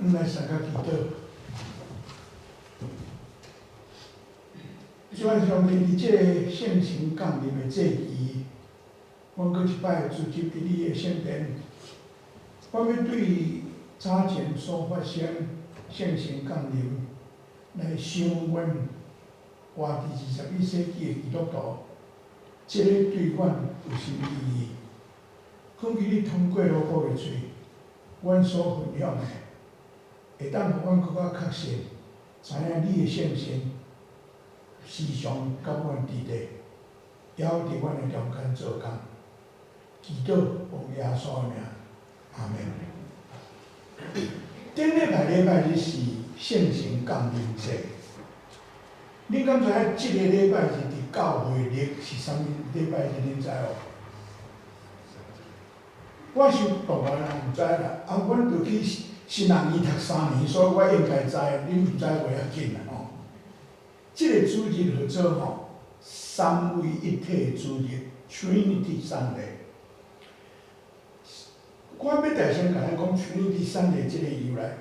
咱來相佮祈禱。主啊，上帝，佇這个聖神降臨的節期，阮閣一擺聚集佇你的聖殿，阮欲對早前所發生聖神降臨來想阮活佇21世紀的基督徒，這个對阮有啥物意義？懇求你通過羅伯的喙，阮所分享的，會當予阮閣較確信，知影你的聖神時常佮阮佇咧，猶佇阮的中間做工。祈禱奉耶穌的名，阿門。頂禮拜禮拜日是聖神降臨節，恁敢知影這个禮拜日佇教會曆是啥物禮拜日？恁知無？我是大漢人，毋知啦。啊，阮著去新人院讀3年，所以我應該知。恁毋知無要緊啦吼。這个主日號做吼三位一體主日（Trinity Sunday）。我欲代先共咱講 Trinity Sunday 這个由來。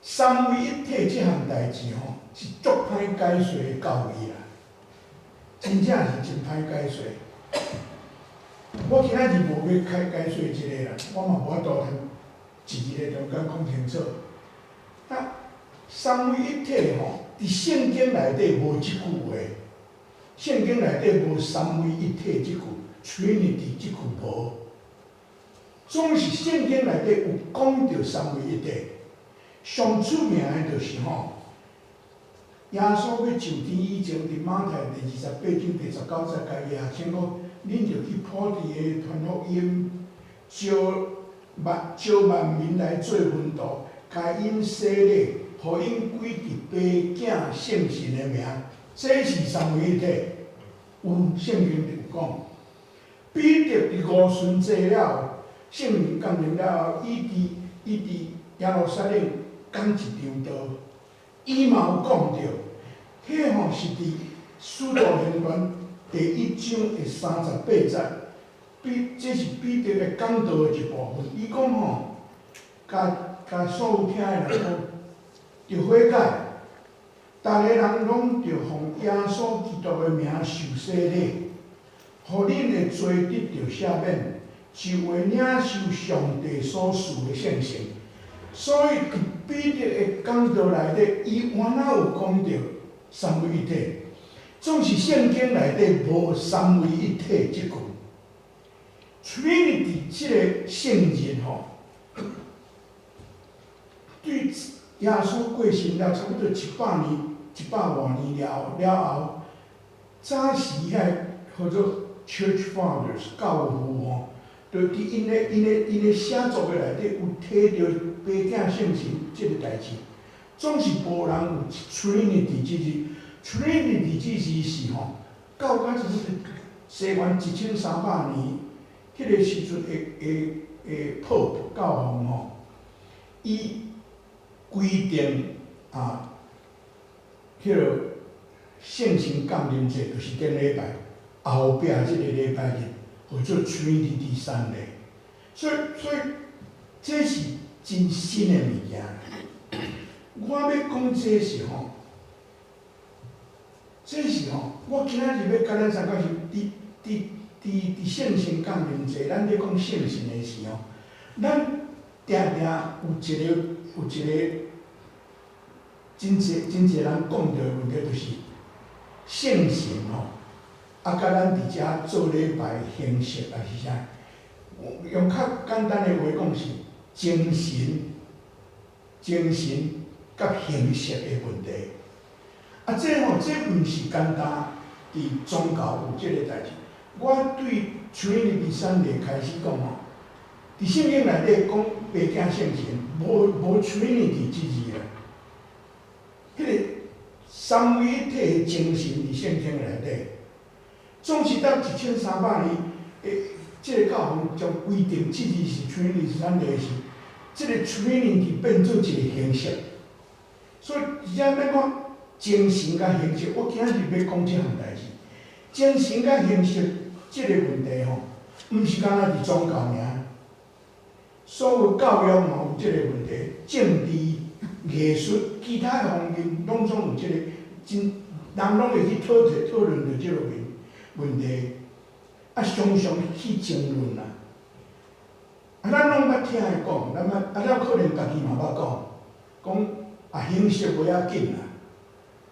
三位一體這項代誌吼，是足歹解說的教義啦，真正是真歹解說。我今仔日無欲開解說這个啦，我嘛無法度通一日的中間講清楚。啊，三位一體吼，佇聖經內底無這句話，聖經內底無三位一體這句，Trinity 這句無。總是聖經內底有講著三位一體，上出名的就是吼，耶穌欲上天以前，佇馬太第28章第19節，共伊學生講：恁著去普地的傳福音，招萬招萬民來做門徒，共𪜶洗禮，予𪜶歸佇爸囝聖神的名，這是三位一體。有聖經有講，彼得佇五旬節了後，聖靈降臨了後，伊佇耶路撒冷講一場道，伊嘛有講著，彼吼是佇使徒行傳第1章的38節，這是彼得的講道的一部分。伊講吼，共共所有聽的人講，著悔改，逐个人攏著奉耶穌基督的名受洗禮，予恁的罪得著赦免，就會領受上帝所賜的聖神。所以，佇彼得的講道內底，伊原來有講著三位一體，總是聖經內底無三位一體這句。Trinity 這个聖日吼，對耶穌過身了差不多100年、100外年了了後，早時遐號做 Church Fathers 教父吼，就佇𪜶的寫作的內底有提著爸囝聖神這个代誌，總是無人有 Trinity 這字。Trinity 這字是吼，到甲差不多西元1300年，彼个時陣的 Pope 教皇吼，伊規定啊，彼个聖神降臨節就是頂禮拜後壁這个禮拜日，號做 Trinity Sunday。所以這是真新的物件。我欲講這是吼，這是吼，我今仔日欲共咱參考是佇佇佇佇聖神降臨節，咱咧講聖神的時吼，咱定定有一個真濟真濟人講著的問題，就是聖神吼，啊，佮咱佇遮做禮拜形式抑是啥？用較簡單的話講是精神、精神佮形式的問題。啊，這吼，這毋是簡單佇宗教有這个代誌。我對 Trinity Sunday 開始講吼，佇聖經內底講爸囝聖神，無 Trinity 這字啦。彼个三位一體的精神佇聖經內底，總是到1300年，這个教皇將規定這字是 Trinity Sunday 時，這个 Trinity 變做一個形式。所以，而且咱講精神佮形式，我今仔日欲講這項代誌。精神佮形式這个問題吼，毋是干焦佇宗教爾，所有教育嘛有這个問題，政治。藝術，其他方面攏總有這個真，人攏會去討論著這個問題，啊，常常去爭論啦。啊，咱攏捌聽伊講，咱捌，啊，咱可能家己嘛捌講，講啊，形式無要緊啦，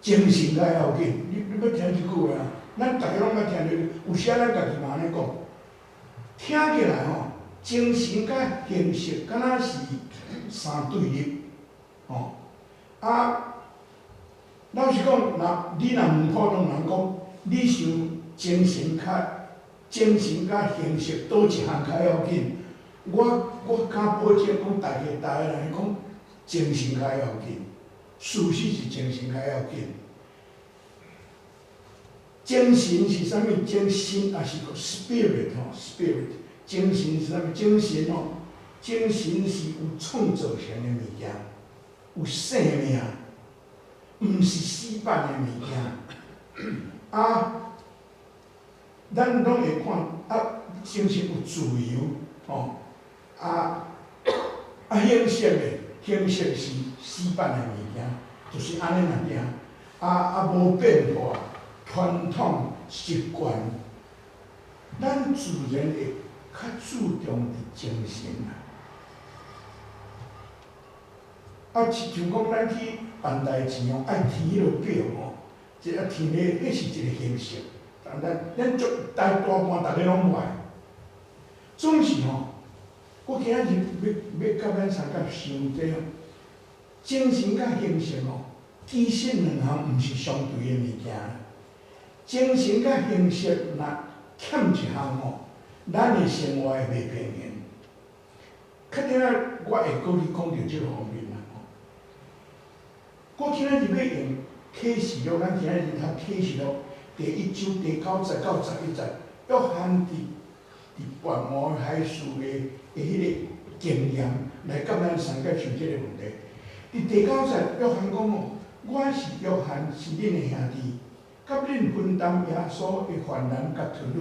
精神較要緊。你捌聽這句話啊？咱逐家攏捌聽著，有時仔咱家己嘛按呢講，聽起來吼，精神佮形式敢若是三對立，吼。啊，老實講，若你若問普通人講，你想精神佮形式佗一項較要緊？我敢保證講，逐家人講精神較要緊，事實是精神較要緊。精神是啥物？精神抑是講 spirit 吼，spirit。精神是啥物？精神吼，精神是有創造性的物件，有生命，毋是死板的物件。啊，咱攏會看啊，精神有自由，吼，啊，形式的形式是死板的物件，就是按呢爾爾，啊無變化，傳統習慣，咱自然會較注重佇精神啦。啊，像講咱去辦代誌吼，愛填彼個表吼，這啊填咧，彼是一個形式。但咱足大大半逐家攏愛。總是吼，我今仔日欲佮咱相佮想這吼，精神佮形式吼，其實兩項毋是相對的物件。精神佮形式若欠一項吼，咱的生活會袂平衡。較等仔我會閣去講著這個方面啦。我今仔日欲用啟示錄，咱今仔日讀啟示錄第一章第九節到11節，約翰佇拔摩海嶼的彼個經驗來佮咱相佮想這個問題。佇第九節，約翰講哦，我是約翰，是恁的兄弟，佮恁分擔耶穌的患難佮沉淪，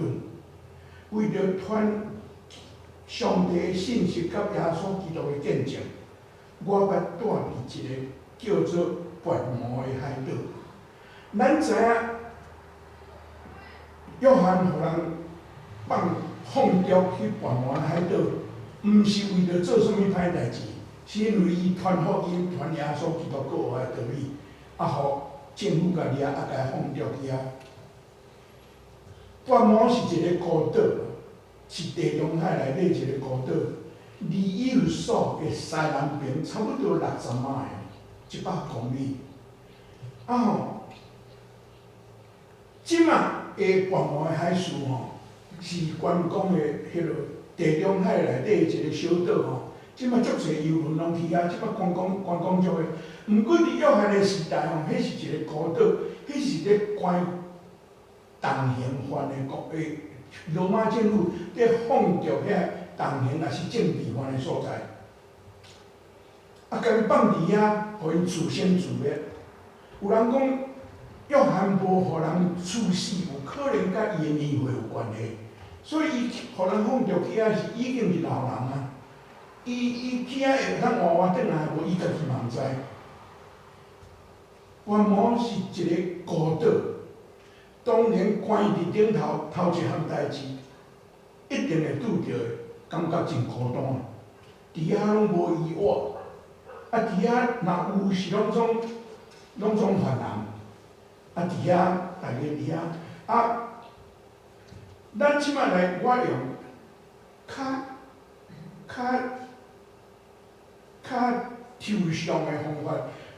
為著傳上帝的信息佮耶穌基督的見證，我捌蹛佇一個叫做拔摩的海島。咱知影，約翰予人放逐去拔摩海島，毋是為著做啥物歹代誌，是因為伊傳福音、傳耶穌基督復活的道理，啊，予政府共掠，啊，共放逐去遐。拔摩是一個孤島，是地中海內底一個孤島，離以弗所的西南邊差不多60 mile，100公里。啊吼，這馬的拔摩的海嶼吼，是觀光的彼落地中海內底一個小島吼。這馬足濟遊輪攏去遐，這馬觀光足的。毋過佇約翰的時代吼，彼是一個孤島，彼是咧關重刑犯的國的羅馬政府咧放逐遐重刑抑是政治犯的所在。啊，共伊放佇遐，予𪜶自生自滅。有人講，約翰無予人處死，有可能佮伊的年歲有關係，所以伊予人放逐去遐是已經是老人啊。伊去遐會當活活轉來無？伊家己嘛毋知。拔摩是一個孤島，當然關佇頂頭，頭一項代誌，一定會拄著感覺真孤單。佇遐攏無魚活，啊，佇遐若有是攏總犯人，啊，佇遐逐家佇遐，啊，咱這馬來我用較抽象的方法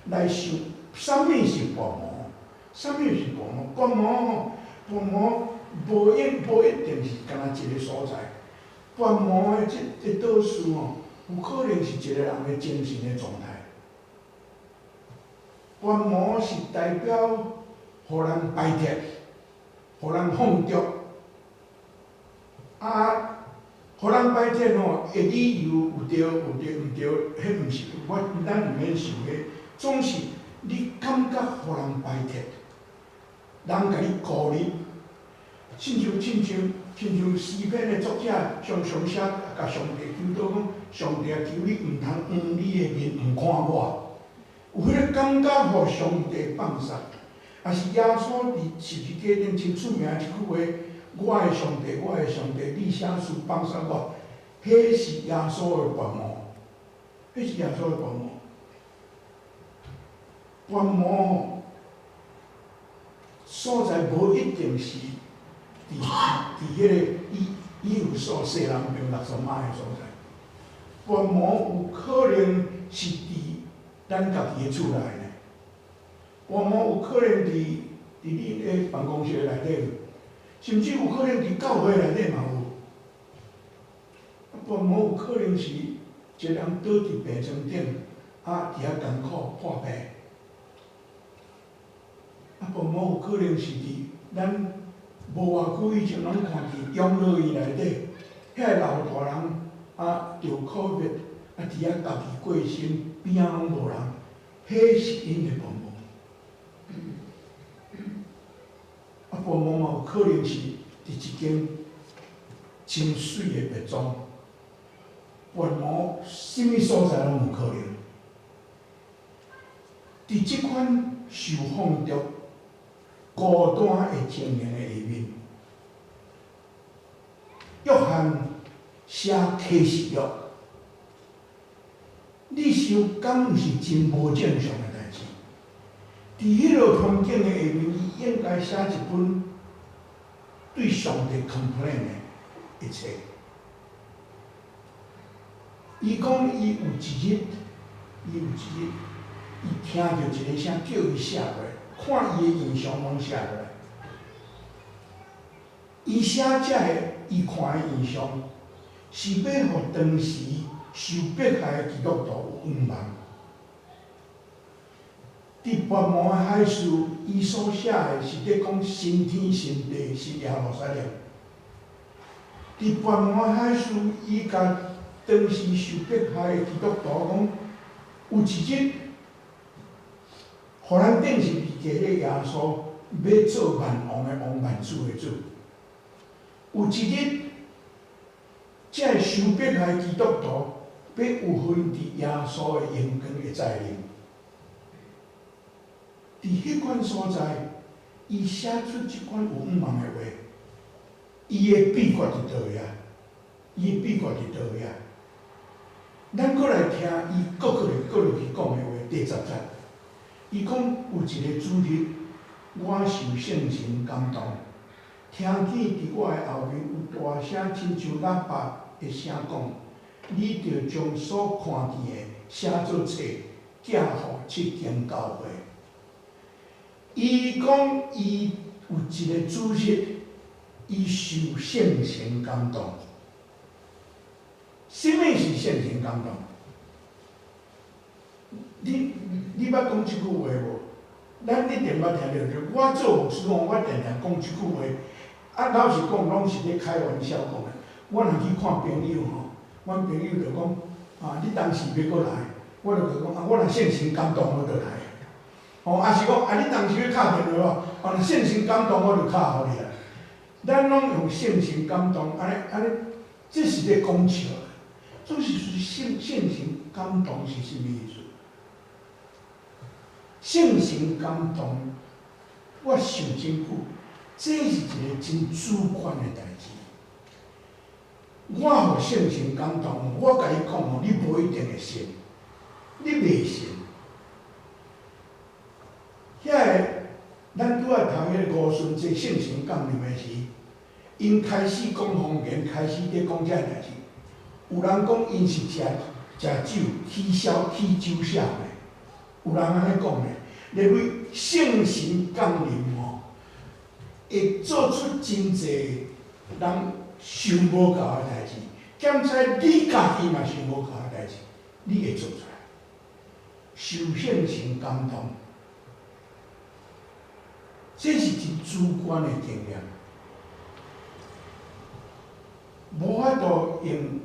來想，啥物是拔摩？啥物是拔摩？拔摩吼，拔摩無一定是干焦一個所在。拔摩的這島嶼吼，有可能是一個人的精神的狀態。拔摩是代表予人排斥，予人放逐。啊，予人排斥吼，的理由有對有對毋對，彼毋是我，咱毋免想彼，總是你感覺予人排斥，人共你孤立，親像詩篇的作者常常寫，共上帝求禱講：上帝啊，求你毋通掩你的面，毋看我。有彼个感覺，予上帝放殺，抑是耶穌佇十字架頂真出名一句話：我的上帝，我的上帝，你啥事放殺我？彼是耶穌的跋無，彼是耶穌的跋無。跋無所在無一定是佇彼个以弗所西南邊60碼的所在，跋無有可能是佇咱家己的厝內呢，跋無有可能佇你的辦公室內底，甚至有可能佇教會內底嘛有。跋無有可能是一個人倒佇病床頂，啊，佇遐艱苦破病。啊，跋無有可能是佇咱無偌久以前攏看佇養老院內底，遐个老大人啊著 COVID，啊佇遐家己過身，邊仔攏無人，彼是𪜶的跋無。啊，跋無嘛有可能是佇一間真媠的別莊，跋無啥物所在攏有可能。佇這款受放逐、孤單的情形的下面，約翰寫啟示錄，你想敢毋是真無正常的代誌？佇彼个環境的下面，伊應該寫一本對上帝 complain 的冊。伊講伊有一日，伊有一日，伊聽著一個聲叫伊寫落來，看伊的異象攏寫落來。伊寫這个伊看的異象，是欲予當時受迫害的基督徒有向望。佇跋摩的海事，伊所寫的是咧講新天新地是耶路撒冷。佇跋摩的海事，伊共當時受迫害的基督徒講，有一日，予咱釘十字架的耶穌欲做萬王的王、萬主的主。有一日，這个受迫害基督徒欲有份佇耶穌的榮光的再臨。佇彼款所在，伊寫出這款有向望的話，伊的秘訣佇佗位啊？伊的秘訣佇佗位啊？咱閣來聽伊閣閣來閣落去講的話，第10節，伊講有一個主日，我受聖神感動，聽見佇我的後面有大聲親像喇叭的聲講：你著將所看見的寫做冊，寄予七間教會。伊講伊有一個主日，伊受聖神感動。啥物是聖神感動？你捌講這句話無？咱一定捌聽著，我做牧師吼，我定定講這句話。啊，老實講，攏是咧開玩笑講的。我若去看朋友吼，阮朋友就講：啊，你當時欲閣來？我就共伊講：啊，我若聖神感動，我就來。吼，抑是講，啊，你當時欲敲電話無？啊，若聖神感動，我就敲予你啊。咱攏用聖神感動，按呢按呢，這是咧講笑。總是說聖神感動是啥物意思？聖神感動，我想真久，這是一個真主觀的代誌。我予聖神感動，我共你講吼，你無一定會信，你袂信。遐个，咱拄仔頭彼個五旬節聖神降臨的時，𪜶開始講方言，開始佇講這个代誌。有人講𪜶是食食酒起痟起酒痟的，有人按呢講的，認為聖神降臨吼，會做出真濟人想無到的代誌，兼且你家己嘛想無到的代誌，你會做出來，受聖神感動，這是真主觀的經驗，無法度用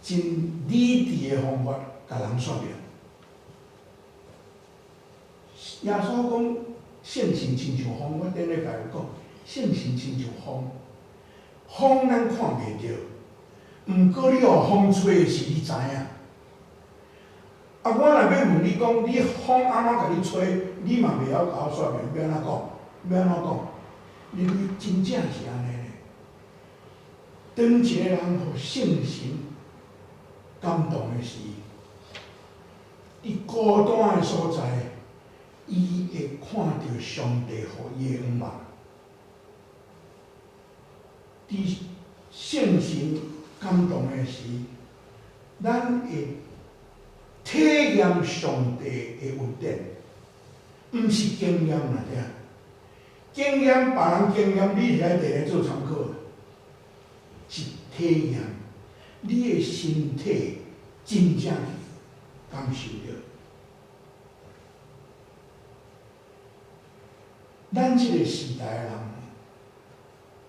真理智的方法共人說明。耶穌講聖神親像風，我頂禮拜有講，聖神親像風，風咱看袂著，毋過你予風吹的時，你知影。啊，我若欲問你講，你風按怎共你吹，你嘛袂曉共我說明，欲按怎講？欲按怎講？因為真正是按呢咧。當一个人予聖神感動的時，佇孤單的所在，伊會看著上帝予伊的向望。佇聖神感動的時，咱會體驗上帝的恩典，毋是經驗啦，對。經驗別人經驗，你是愛摕來做參考，是體驗，你的身體真正感受著。咱這个時代的人，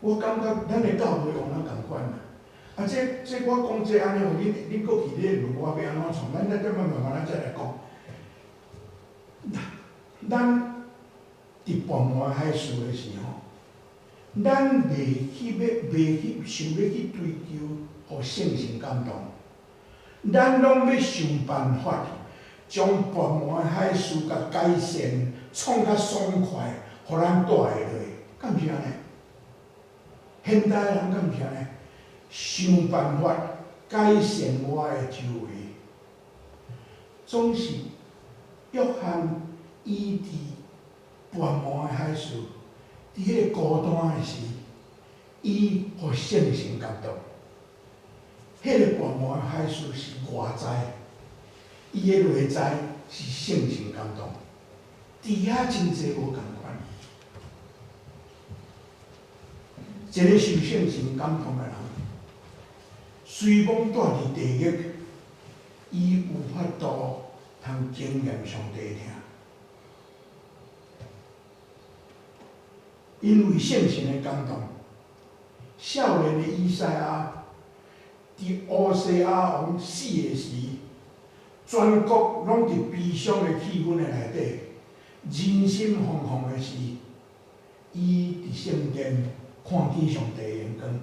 我感覺咱的教會往哪仝款啦？啊，這我講這按呢，恁恁閣去咧問我欲按怎創？咱咱慢慢慢慢再來講。咱佇跋摩海事的時吼，咱袂去欲袂去想欲去追求，予聖神感動。咱攏欲想辦法將跋摩海事共改善，創較爽快，予咱蹛會落，敢毋是按呢？現代人敢毋是按呢？想辦法改善我的周圍，總是約翰伊佇跋摩的海事，佇彼个孤單的時，伊予聖神感動。彼个跋摩的海事是外在，伊的內在是聖神感動。佇遐真濟無仝款。一个受聖神感動的人，雖罔蹛佇地獄，伊有法度通經驗上帝的疼。因為聖神的感動，少年的以賽亞佇烏西亞王死的時，全國攏佇悲傷的氣氛的內底，人心惶惶的時，伊佇聖殿看見上帝的榮光。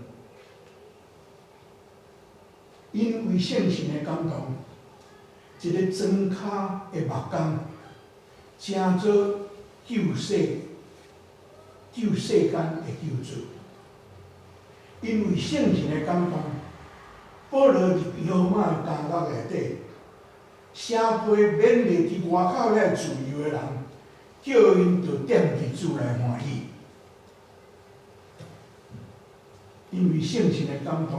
因為聖神的感動，一个莊跤的木工，成做救世間的救主。因為聖神的感動，保羅佇羅馬的監獄內底，寫批勉勵佇外口遐自由的人，叫𪜶著踮佇主內歡喜。因為聖神的感動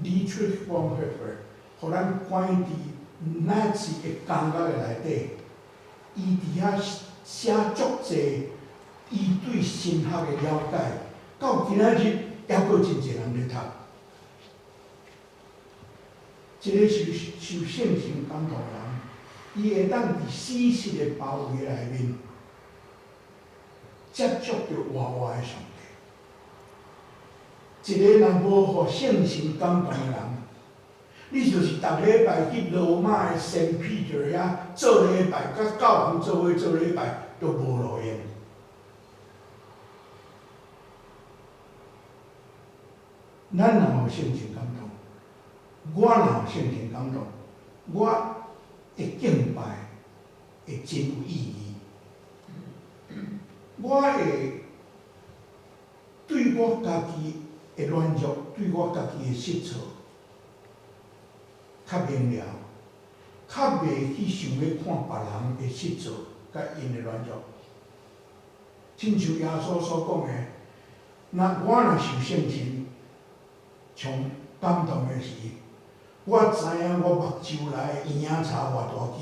，Dietrich Bonhoeffer，予咱關佇納粹的監獄的內底，伊佇遐寫足濟伊對神學的了解，到今仔日猶閣真濟人咧讀。一个受聖神感動的人，伊會當佇死屍的包圍內面，接觸著活活的上帝。一个若無予聖神感動的人，你就是逐禮拜去羅馬的聖彼得遐做禮拜，佮教皇做伙做禮拜，都無路用。咱若予聖神感動，我若予聖神感動，我的敬拜會真有意義。我會對我家己的軟弱，對我家己的失錯，較明了，較袂去想欲看別人的失錯，佮𪜶的軟弱。親像耶穌所講的，若我若受聖神充感動的時，我知影我目睭內的嬰仔草偌大支，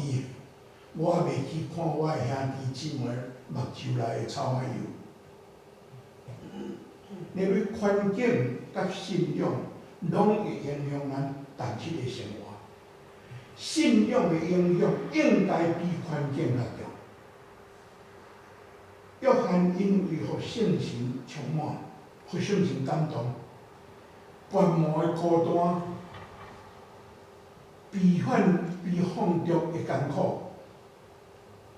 我袂去看我的兄弟姊妹目睭內的草仔幼。因為環境佮信仰攏會影響咱逐日的生活。信仰的影響應該比環境較重。約翰因為予聖神充滿，予聖神感動，跋摩的孤單，被反被放逐的艱苦，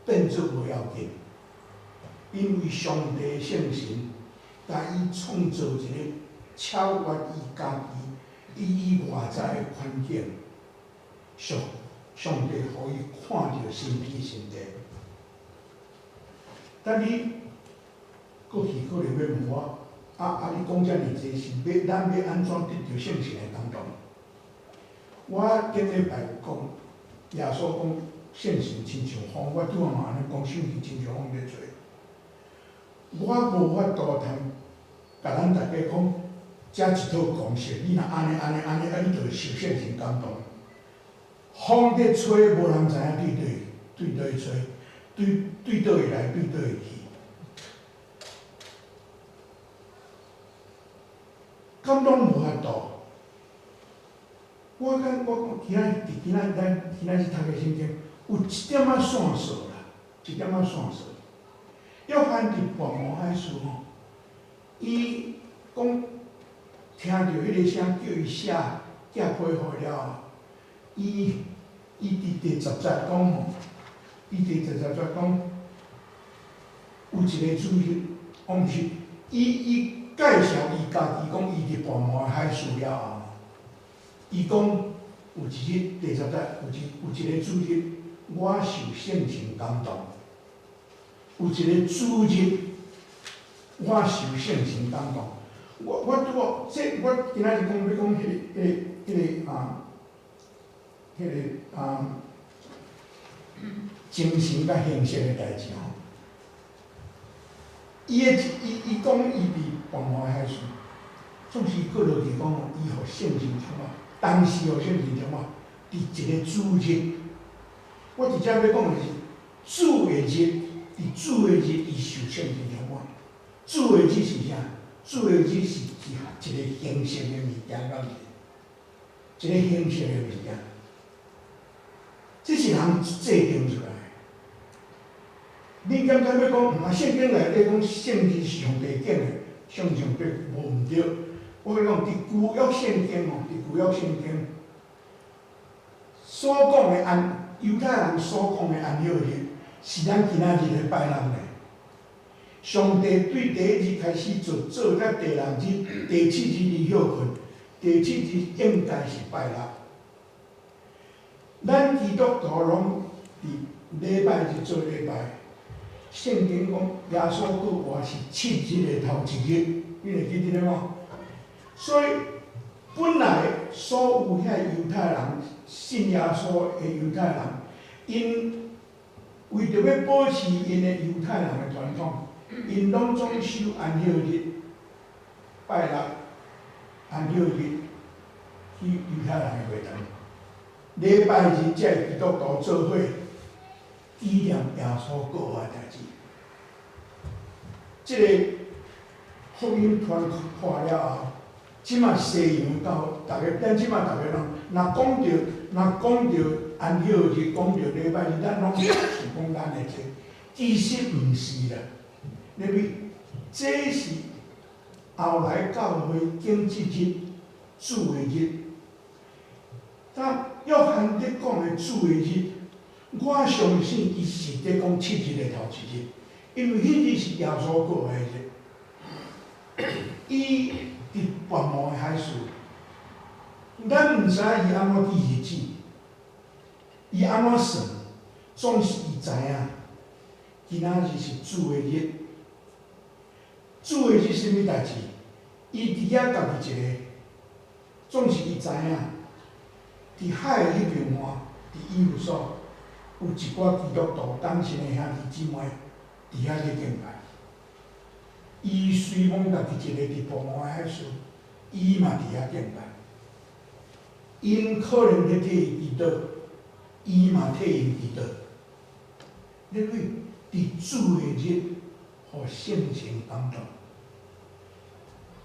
變做無要緊，因為上帝聖神共伊創造一个超越伊家己、伊以外在的環境，屬上帝予伊看著新天新地。但你閣去可能欲問我，啊啊！你講遮爾濟是欲咱欲按怎得著聖神的感動？我頂禮拜有講，耶穌講聖神親像風，我拄仔嘛按呢講，聖神親像風咧吹。我無法度通共咱大家講，這一套公式，你若按呢按呢按呢，啊，你就會受聖神感動。風咧吹，無人知影對佗對佗去吹，對對佗會來，對佗會去。敢攏無法度。我感我講，今仔佇今仔咱今仔日讀的聖經，有一點仔線索啦，一點仔線索。約翰佇拔摩海斯吼，伊講聽著彼个聲叫伊寫寄批予了後，伊伊佇第十節講吼，伊佇第十節講，有一个主日，哦毋是，伊伊介紹伊家己講，伊佇拔摩海斯了後，伊講有一日第十節，有一有一个主日，我受聖神感動。有一个主日，我受聖神感動。我我拄好，這我今仔日講欲講彼个、彼个、彼个啊，彼个啊，精神佮形式的代誌吼。伊的伊伊講伊佇拔摩海斯，總是閣落去講吼，伊予聖神充滿，當時予聖神充滿，佇一個主日，我佇遮欲講的是主的日，佇主的日，伊受聖神充滿。主的日是啥？主的日是一一个形式的物件，敢毋是？一个形式的物件，這是人制定出來的。恁感覺欲講，毋啊？聖經內底講聖日是上帝揀的，上上帝無毋對。我共你講，佇舊約聖經吼，佇舊約聖經所講的安猶太人所講的安息日，是咱今仔日的拜六呢。上帝對第一日開始做，做到第六日，第七日伊歇睏，第七日應該是拜六。咱基督徒攏佇禮拜日做禮拜。聖經講耶穌復活是七日的頭一日，你會記得無？所以本來所有遐猶太人信耶穌的猶太人，𪜶為著欲保持𪜶的猶太人的傳統，𪜶攏總守安息日，拜六安息日去猶太人的會堂。禮拜日才會基督徒做伙紀念耶穌復活的代誌。這个福音傳開了後，這馬西洋教，逐个咱這馬逐个人，若講著若講著安息日，講著禮拜日，咱攏想講咱的這，其實毋是啦。因為這是後來教會揀這日主的日。但約翰佇講的主的日，我相信伊是佇講七日的頭一日，因為彼日是耶穌復活的日。伊佇拔摩的海斯，咱毋知伊按怎記日子，伊按怎算，總是伊知影，今仔日是主的日。主的日啥物代誌？伊佇遐家己一个，總是伊知影。佇海的彼邊岸，佇以弗所，有一寡基督徒當信的兄弟姊妹佇遐咧敬拜。伊雖罔家己一个佇拔摩的海斯，伊嘛佇遐敬拜。𪜶可能咧替伊祈禱，伊嘛替𪜶祈禱。因為佇主的日，予聖神感動。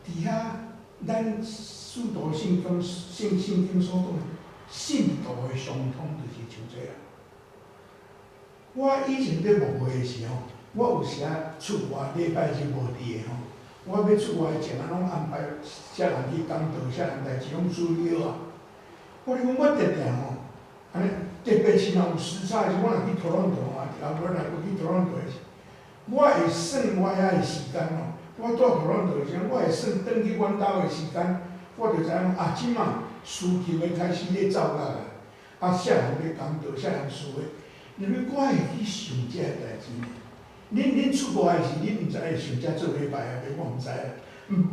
佇遐，咱使徒信經聖聖經所講的信徒的相通，就是像這樣。我以前佇牧會的時候，我有時仔出外禮拜日無佇的吼，我欲出外前仔攏安排啥人去講道，啥人代誌攏處理好啊。我咧講，我定定吼，按呢特別是若有時差的時，我若去多倫多啊，後尾若閣去多倫多的時，我會算我遐的時間吼。我住多倫多的時陣，我會算轉去阮兜的時間，我就知影講啊，這馬司琴的開始咧奏樂啊，啊，啥人欲講道，啥人司會，因為我會去想這个代誌呢。恁出外時，恁毋知會想遮做禮拜啊？我毋知啊，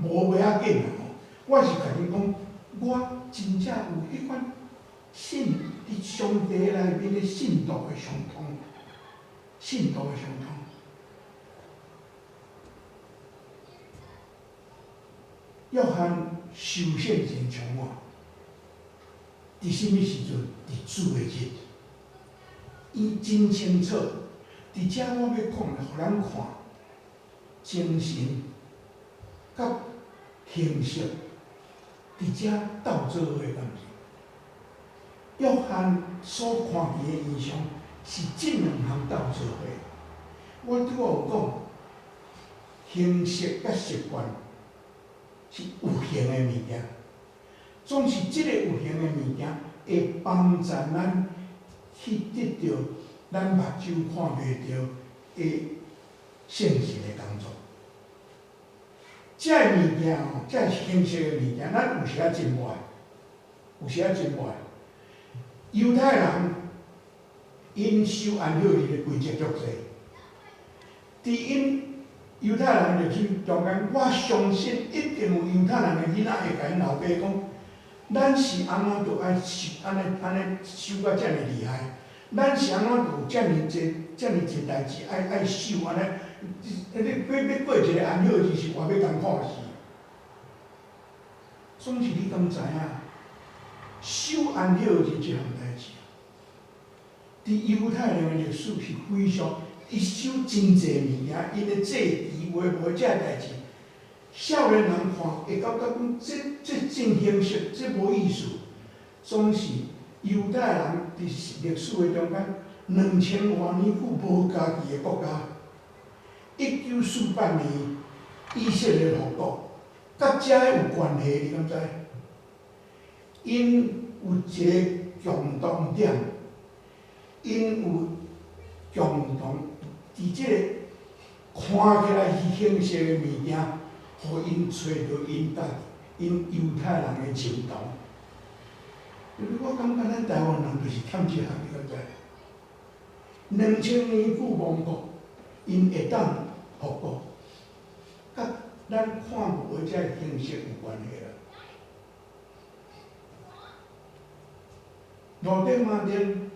無袂要緊啦吼。我是共恁講，我真正有彼款信佇上帝內面的信徒的傷痛，信徒的傷痛。約翰受聖靈充滿，佇啥物時陣？佇主的日，伊真清楚。佇遮我欲講，予咱看精神佮形式，佇遮鬥做伙，敢毋是？約翰所看見的異象是這兩項鬥做伙。我拄仔有講，形式佮習慣是有形的物件，總是這个有形的物件會幫助咱去得著咱目睭看袂著的聖神的工作。這个物件吼，這个形式的物件，咱有時仔真無愛，有時仔真無愛。猶太人𪜶守安息日的規則足濟，佇𪜶猶太人歷史中間，我相信一定有猶太人的囡仔會共𪜶老爸講：咱是按怎著愛守按呢按呢守甲遮爾厲害？咱是按怎著有遮爾濟遮爾濟代誌愛愛守按呢？你欲欲過一个安息日是偌欲艱苦的事。總是你敢知影，守安息日這項代誌，佇猶太人的歷史是非常，伊守真濟物件，𪜶的祭祀有的無的這代誌，少年人看會感覺講這這真形式，這無意思。總是猶太人佇歷史的中間，兩千外年久無家己的國家。1948年以色列復國，佮這有關係，你敢知？𪜶有一个共同點，𪜶有共同佇這個看起來是形式的物件，予𪜶揣著𪜶家己，𪜶猶太人的認同。因為我感覺咱台灣人就是欠這項，你敢知？2000年久亡國，𪜶會當復國，佮咱看無的這个形式有關係啦。路德馬丁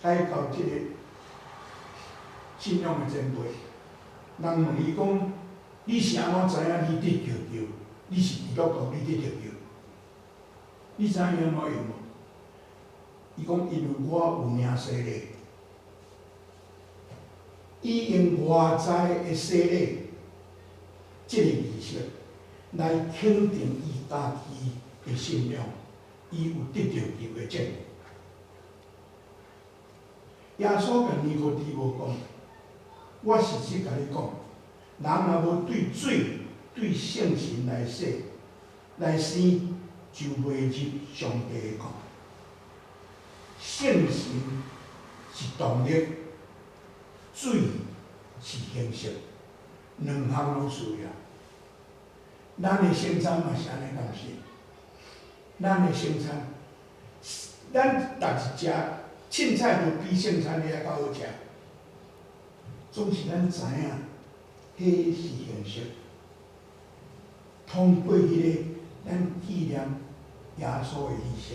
來到這個信仰的前輩，人問伊講：你是按怎知影你得著救？你是基督徒，你得著救？你知影伊按怎用無？伊講：因為我有領洗禮，伊用外在的洗禮，這個儀式來肯定伊家己的信仰，伊有得著救的證據。耶穌共尼哥底母講：我實實共你講，人若無對水、對聖神來洗、來生，就袂入上帝的國。聖神是動力，水是形式，兩項攏需要。咱的聖餐嘛是按呢，敢毋是？咱的聖餐，咱逐日食凊彩就比聖餐遐較好食。總是咱知影，彼是形式。通過彼个，咱紀念耶穌的犧牲，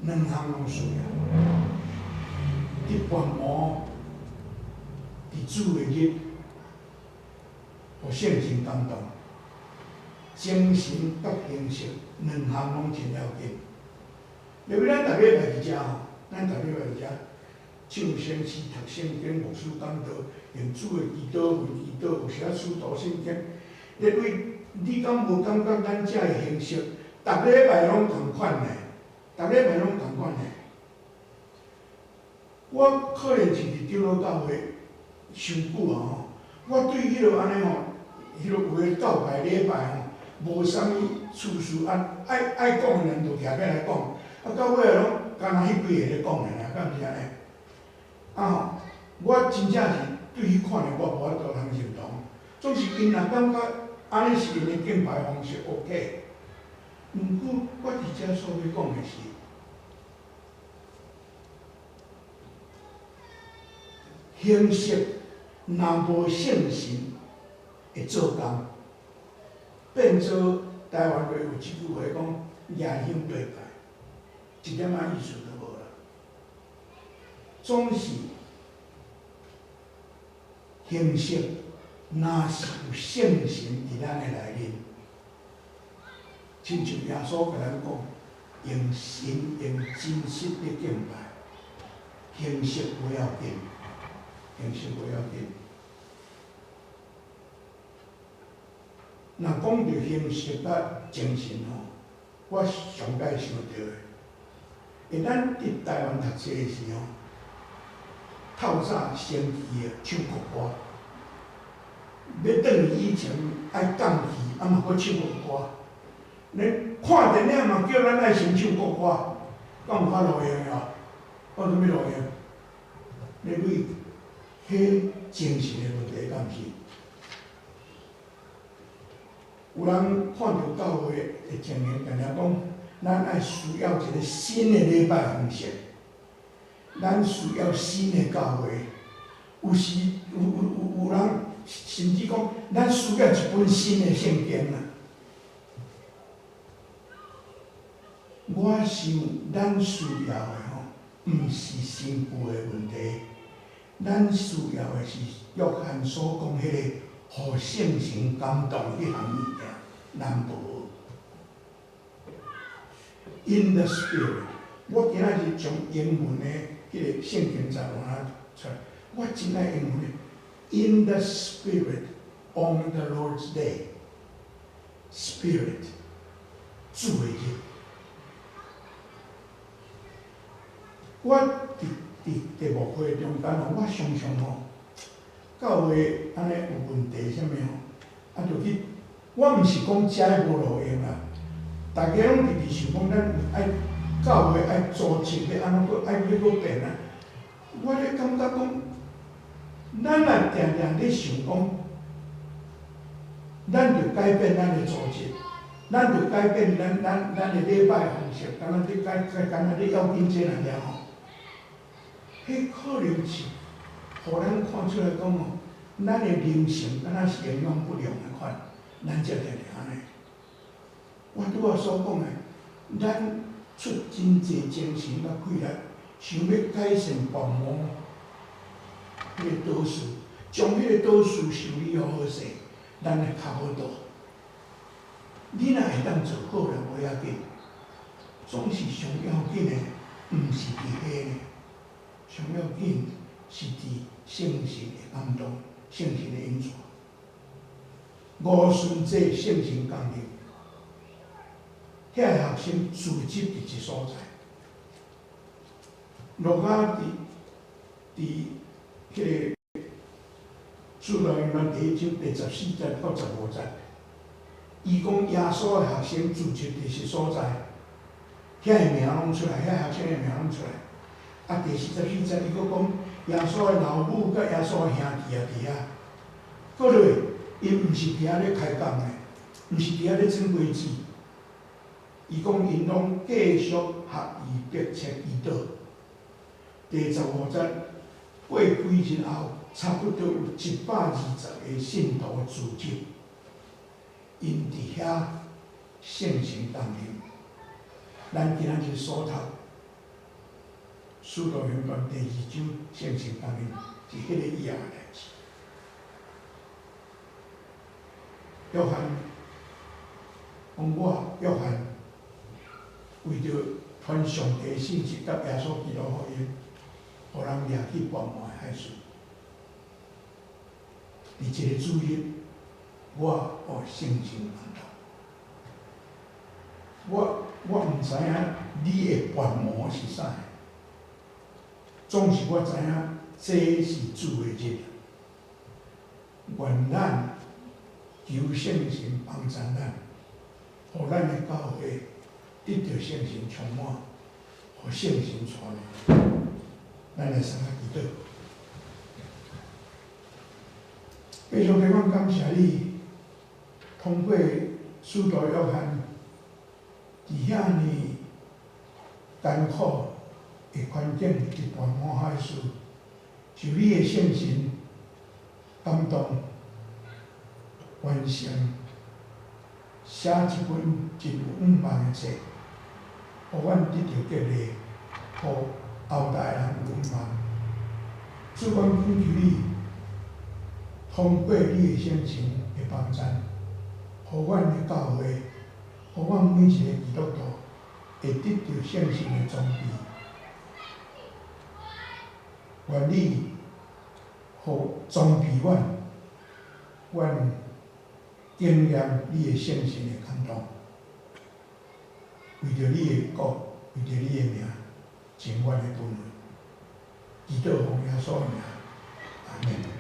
兩項攏需要。佇跋摩，佇主的日，予聖神感動，精神佮形式兩項攏真要緊。因為咱逐禮拜佇遮吼，咱逐禮拜佇遮唱聖詩、讀聖經、牧師講道，用主的祈禱文祈禱，有時仔使徒信經。因為你敢無感覺咱遮的形式，逐禮拜攏仝款呢？逐禮拜攏仝款呢？我可能是佇長老教會傷久啊吼，我對彼落按呢吼，彼落有的教拜禮拜吼，無啥物次序，啊愛愛講的人就徛起來講，啊到尾仔攏干焦彼幾个咧講爾爾，敢毋是按呢？啊吼，我真正是對彼款的我無法度通認同。總是𪜶若感覺按呢是𪜶的敬拜方式，OK。毋過我佇遮所欲講的是，形式若無聖神會做工，變做台灣話有一句話講：舉香對拜，一點仔意思都無啦。總是形式，若是有聖神佇咱的內面，親像耶穌共咱講，用心用真實咧敬拜，形式無要緊，形式無要緊。若講著形式佮精神吼，我上蓋想著的，因咱佇台灣讀冊的時吼，透早先去唱國歌，欲轉去以前愛降旗，啊嘛閣唱國歌。連看電影嘛叫咱愛先唱國歌，敢有較路用的？有啥物路用？你對彼精神的問題，敢毋是？有人看著教會的情形，定定講，咱愛需要一个新的禮拜方式，咱需要新的教會。有時有人甚至講，咱需要一本新的聖經啦。我想，咱需要的吼，毋是新舊的問題，咱需要的是約翰所講彼个。予聖神感動彼項物件，咱無。In the spirit，我今仔日將英文的彼個聖經節換出來，我真愛英文的。In the spirit on the Lord's day，spirit 主的日。我佇佇佇牧會中間吼，我常常吼。教會按呢有問題啥物吼，啊，就去，我毋是講遮無路用啦，逐家攏直直想講咱愛教會愛組織欲按怎閣愛欲閣變啊，我咧感覺講，咱若定定咧想講，咱著改變咱的組織，咱著改變咱的禮拜方式，敢若咧改改，敢若咧要緊這爾爾吼，彼可能是。予咱看出來講吼，咱的靈性敢若是營養不良的款，咱才定定按呢。我拄仔所講的，咱出真濟精神佮氣力，想欲改善父母彼个導師，將彼个導師修理予好勢，咱會較好倒。你若會當做好啦，無要緊，總是上要緊的，毋是佇彼个，上要緊是佇聖神的感動、聖神的引導。五旬節聖神降臨，遐个學生聚集佇一所在。路加佇佇彼个使徒行傳第一章第14節到15節，伊講耶穌的學生聚集佇一所在，遐个名攏出來，遐學生的名攏出來。啊，第44節伊閣講耶穌的老母佮耶穌的兄弟也佇遐。閣落，𪜶毋是佇遐咧開講的，毋是佇遐咧整規矩。伊講𪜶攏繼續合意迫切祈禱。第15節，過幾日後，差不多有120個信徒聚集，𪜶佇遐聖神降臨。咱今仔日所讀《使徒行傳》第二章聖神降臨，是彼个以後的代誌。約翰講我約翰為著傳上帝信息，佮耶穌基督福音，予人掠去拔摩的海島。佇一個主日，我予聖神感動。我毋知影你的拔摩是啥，總是我知影這是主的日。願咱求聖神幫助咱，予咱的教會得著聖神充滿，予聖神帶領。咱來三下祈禱。父上帝，阮感謝你，通過使徒約翰，佇遐爾艱苦的環境，佇拔摩海島，受你的聖神感動，完成寫這本真有向望的冊，予阮得著激勵，予後代人有向望。主，阮懇求你，通過你的聖神的幫贊，予阮的教會，予阮每一個基督徒會得著聖神的裝備。願你予裝備阮，阮經驗你的聖神的感動，為著你的國，為著你的名，盡阮的本分。祈禱奉耶穌的名，阿門。